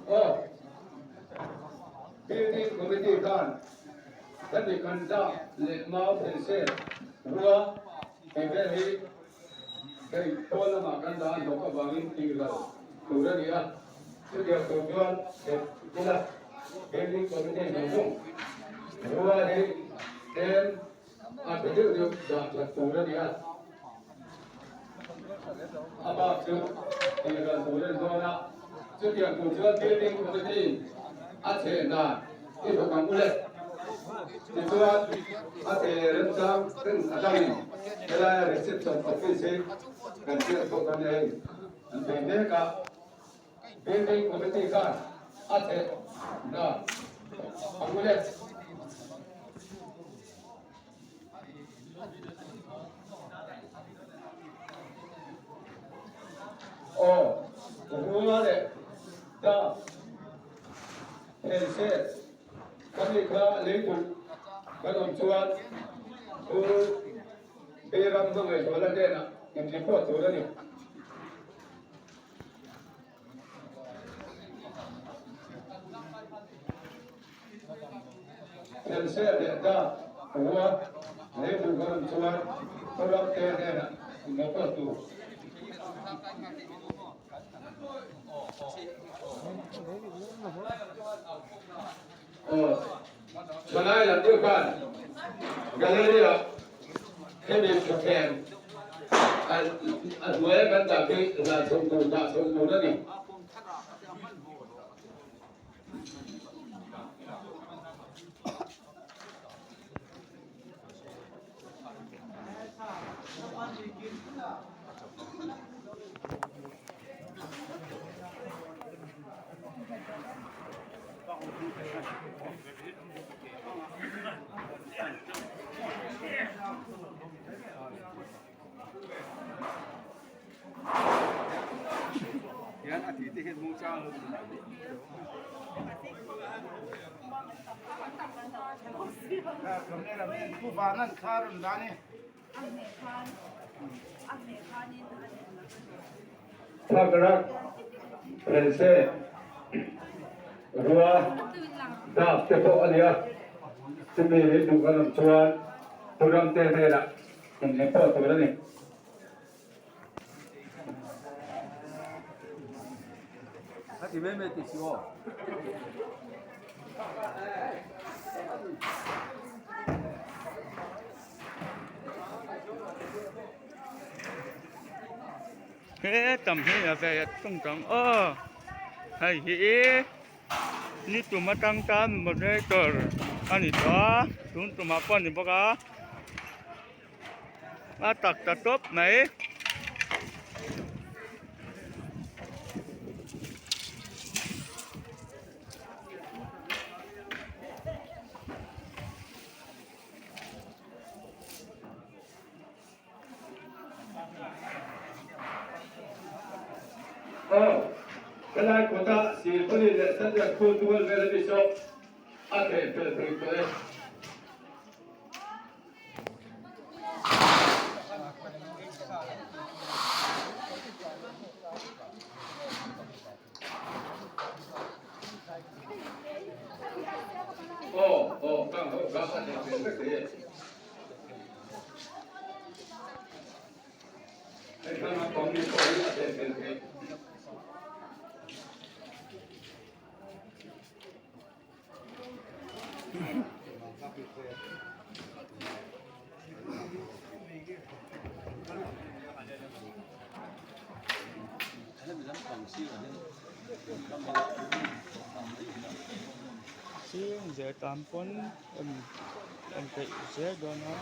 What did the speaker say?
Aw, Building Committee khan hemi kan dah leh mau thei se rua tih vel hi hei pawn lamah kan dah a hnawk avangin tih ral tur a ni a, chutiang tur chuan he ila Building Committee zawng zawng rua hi tlem a tha deuh deuh dah that tur a ni a, a bak chu tih ral tur a ni dawn a, chutiang tur chuan Building Committee a chheh dan i thawk ang u le. Tichuan a che remchang ten atangin helaia reception office hi kan hriat pawh kan nei an thei mek a, Building Committee khan a chheh dan ang u le. Aw, Rua leh Dap Thelse kan nih kha lei duh kan awm chuan Pu Biram Hmangaihzuala hnenah in report tur a ni. Thelse leh Dap Rua lei duh kan awm chuan Pu Ramte hnenah in report tur. Aw, Chennai lam deuh khan gallery ah hemi thutthleng a hnuaia kan dah khi hlan chho tur dah chho tur a ni. Thakrak, Phense, Rua, Dap te pawh a nia. Chumi leh duh kan awm chuan Puramte hnenah inhne pawh tur a ni. He tam hi a ve tung tang aw hei hi ni tum atang tan moderator a ni tawh a tun tumah pawh a ni bawk a. A tak ta tawp mai. Aw, helai kawta Sirpali leh Sunday School tual vel a ni saw a thei fel thei tawh e. Aw aw kang ho kha a thei fel vek thei e. Hei thlang a pang ni pawh hi a thei fel thei. Chhing zel tan pawn en en theih zel dawn a.